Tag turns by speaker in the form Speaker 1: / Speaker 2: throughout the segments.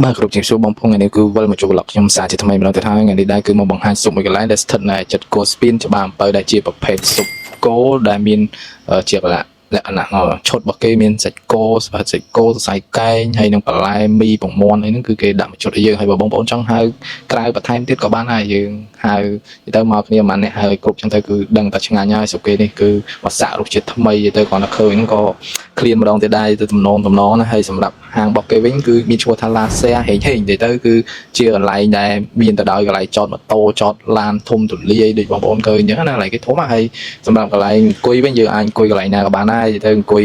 Speaker 1: បាទគ្រប់ជំរាបសួរបងប្អូនថ្ងៃនេះគឺវិលមកជួប vlog ខ្ញុំសាជាថ្មីម្ដងទៀតហើយថ្ងៃនេះដែរគឺមកបង្ហាញស៊ុបមួយកន្លែងដែលស្ថិតនៅចិត្តគោស្ពានច្បារអំពៅដែលជាប្រភេទស៊ុបគោដែលមានជាលក្ខណៈឈុតរបស់គេមានសាច់គោស្បាច់សាច់គោសរសៃកែងហើយនិងបន្លែមីពងមាន់អីហ្នឹងគឺគេដាក់មកជុតឲ្យយើងហើយបើបងប្អូនចង់ហៅក្រៅបន្ថែមទៀតក៏បានដែរយើងហៅទៅមកគ្នាប្រហែលអ្នកហើយគ្រប់ចឹងទៅគឺដឹងតែឆ្ងាញ់ហើយស៊ុបគេនេះគឺមកសាក់រសជាតិថ្មីទៅគ្រាន់តែឃើញហ្នឹងក៏ ឃ្លានម្ដងទៀតដែរទៅតំណងតំណងណាហើយសម្រាប់ហាងរបស់គេវិញគឺមានឈ្មោះថាឡាសែហេងហេងទៅទៅគឺជាកន្លែងដែលមានទៅដោយកន្លែងចតម៉ូតូចតឡានធំទូលាយដូចបងប្អូនឃើញអញ្ចឹងណាកន្លែងគេធំហើយសម្រាប់កន្លែងអង្គុយវិញយើងអាចអង្គុយកន្លែងណាក៏បានដែរទៅអង្គុយ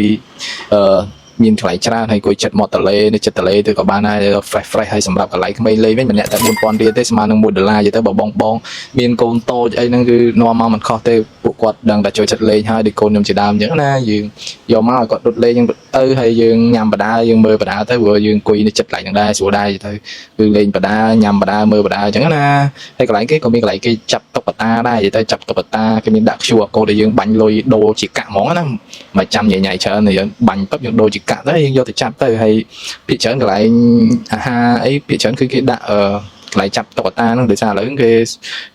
Speaker 1: អឺមានកន្លែងច្រើនហើយអង្គុយចិត្តមាត់ទន្លេនៅចិត្តទន្លេទៅក៏បានដែរ fresh fresh ហើយសម្រាប់កន្លែងក្មេងលេងវិញម្នាក់តែ4000រៀលទេស្មើនឹង1ដុល្លារទៅបើបងបងមានកូនតូចអីហ្នឹងគឺនាំមកមិនខុសទេពួកគាត់ដឹងតែចូលចិត្តលេងហើយដូចកូនខ្ញុំជាដើមអញ្ចឹងណាយើង យកមកឲ្យគាត់ដុតលេងហ្នឹងទៅហើយយើងញ៉ាំបដាយើងមើលបដាទៅព្រោះយើងអង្គុយនៅចិត្តកន្លែងហ្នឹងដែរស្រួលដែរទៅគឺលេងបដាញ៉ាំបដាមើលបដាអញ្ចឹងណាហើយកន្លែងគេក៏មានកន្លែងគេចាប់តុក្កតាដែរនិយាយទៅចាប់តុក្កតាគេមានដាក់ QR code ដែលយើងបាញ់លុយដូរជាកាក់ហ្មងណាមកចាំញ៉ៃញ៉ៃច្រើនយើងបាញ់ពឹបយើងដូរជាកាក់ទៅយើងយកទៅចាប់ទៅហើយភាគច្រើនកន្លែងអាហារអីភាគច្រើនគឺគេដាក់អឺកន្លែងចាប់តុក្កតាហ្នឹងដោយសារឥឡូវគេ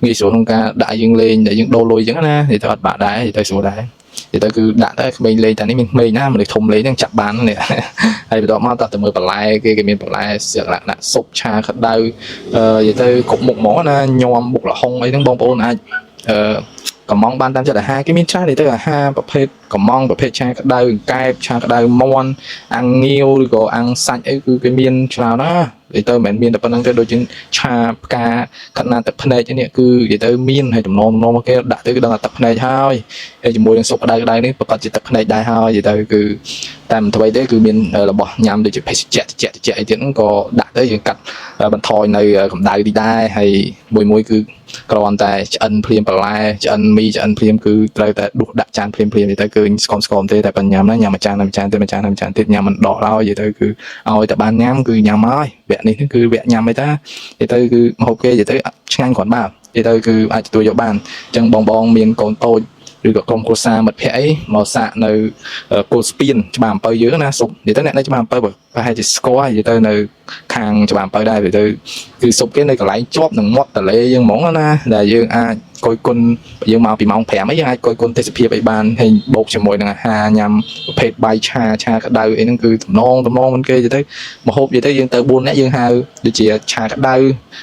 Speaker 1: ងាយស្រួលក្នុងការដាក់យើងលេងដែលយើងដូរលុយអញ្ចឹងណានិយាយទៅអត់បាក់ដែរនិយាយទៅស្រួលដែរ និយាយទៅគឺដាក់ទៅក្មេងលេងតែនេះមានក្មេងណាមនុស្សធំលេងហ្នឹងចាប់បាននេះ ហើយបន្ទាប់មកតោះទៅមើលបន្លែគេគេមានបន្លែសក្ខណៈស៊ុបឆាក្តៅអឺនិយាយទៅគ្រប់មុខហ្មងណាញោមបុកល្ហុងអីហ្នឹងបងប្អូនអាចអឺកំងបានតាមចិត្តអាហារគេមានច្រើននិយាយទៅអាហារប្រភេទកំងប្រភេទឆាក្តៅកែបឆាក្តៅមាន់អាំងងាវឬក៏អាំងសាច់អីគឺគេមានច្រើនណាស់និយាយទៅមិនមែនមានតែប៉ុណ្្នឹងទេដូចជាឆាផ្កាកណាត់ទឹកភ្នែកនេះគឺនិយាយទៅមានហើយតំណងតំណងមកគេដាក់ទៅគឺដឹងថាទឹកភ្នែកហើយ ហើយជាមួយនឹងស៊ុបក្តៅក្តៅនេះប្រកាសជាទឹកភ្នែកដែរហើយនិយាយទៅគឺតែមិនថ្មីទេគឺមានរបស់ញ៉ាំដូចជាភេសជ្ជៈត្រជាក់ត្រជាក់អីទៀតហ្នឹងក៏ដាក់ទៅយើងកាត់បន្ថយនៅកម្ដៅទីដែរហើយមួយមួយគឺគ្រាន់តែឆ្អិនភ្លាមបន្លែឆ្អិនមីឆ្អិនភ្លាមគឺត្រូវតែដួសដាក់ចានភ្លាមភ្លាមនិយាយទៅគឺស្គមស្គមទេតែប៉ុញញ៉ាំណាញ៉ាំមួយចានមួយចានទៀតមួយចានមួយចានទៀតញ៉ាំមិនដកឡើយនិយាយទៅគឺឲ្យតែបានញ៉ាំគឺញ៉ាំហើយវគ្គនេះគឺវគ្គញ៉ាំអីតានិយាយទៅគឺម្ហូបគេនិយាយទៅឆ្ងាញ់គ្រាន់បើនិយាយទៅគឺអាចទទួលយកបានអញ្ចឹងបងបងមានកូនតូច ឬក៏ក្រុមគ្រួសារមិត្តភ័ក្តិអីមកសាកនៅគល់ស្ពានច្បារអំពៅយើងណាស៊ុបនិយាយទៅអ្នកនៅច្បារអំពៅប្រហែលជាស្គាល់និយាយទៅនៅខាងច្បារអំពៅដែរនិយាយទៅគឺស៊ុបគេនៅកន្លែងជាប់នឹងមាត់ទន្លេយើងហ្មងណាដែលយើងអាចកយគុណយើងមកពីម៉ោង5អីយើងអាចកយគុណទេសភាពអីបានហើយបូកជាមួយនឹងអាហារញ៉ាំប្រភេទបាយឆាឆាក្តៅអីហ្នឹងគឺតំណងតំណងមិនគេនិយាយទៅមហូបនិយាយទៅយើងទៅ4នាក់យើងហៅដូចជាឆាក្តៅ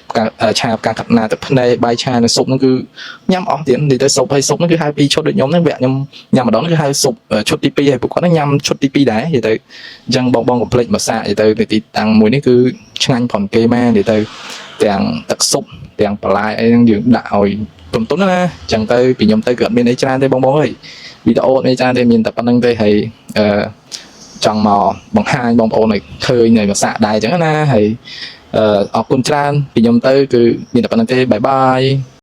Speaker 1: ផ្កាឆាផ្កាកាត់ណាទឹកភ្នែកបាយឆានិងស៊ុបហ្នឹងគឺ ញ៉ាំអស់ទៀតនិយាយទៅស៊ុបហើយស៊ុបហ្នឹងគឺហៅពីរឈុតដូចខ្ញុំហ្នឹងវគ្គខ្ញុំញ៉ាំម្ដងគឺហៅស៊ុបឈុតទី2ហើយពួកគាត់ហ្នឹងញ៉ាំឈុតទី2ដែរនិយាយទៅអញ្ចឹងបងបងកុំភ្លេចមកសាកនិយាយទៅនៅទីតាំងមួយនេះគឺឆ្ងាញ់ផុនគេមែននិយាយទៅទាំងទឹកស៊ុបទាំងបន្លែអីហ្នឹងយើងដាក់ឲ្យទុំទុំណាអញ្ចឹងទៅពីខ្ញុំទៅគឺអត់មានអីច្រើនទេបងបងអើយវីដេអូអត់មានច្រើនទេមានតែប៉ុណ្្នឹងទេហើយអឺចង់មកបង្ហាញបងប្អូនឲ្យឃើញឲ្យមកសាកដែរអញ្ចឹងណាហើយអឺអរគុណច្រើនពីខ្ញុំទៅគឺមានតែប៉ុណ្្នឹងទេbye bye.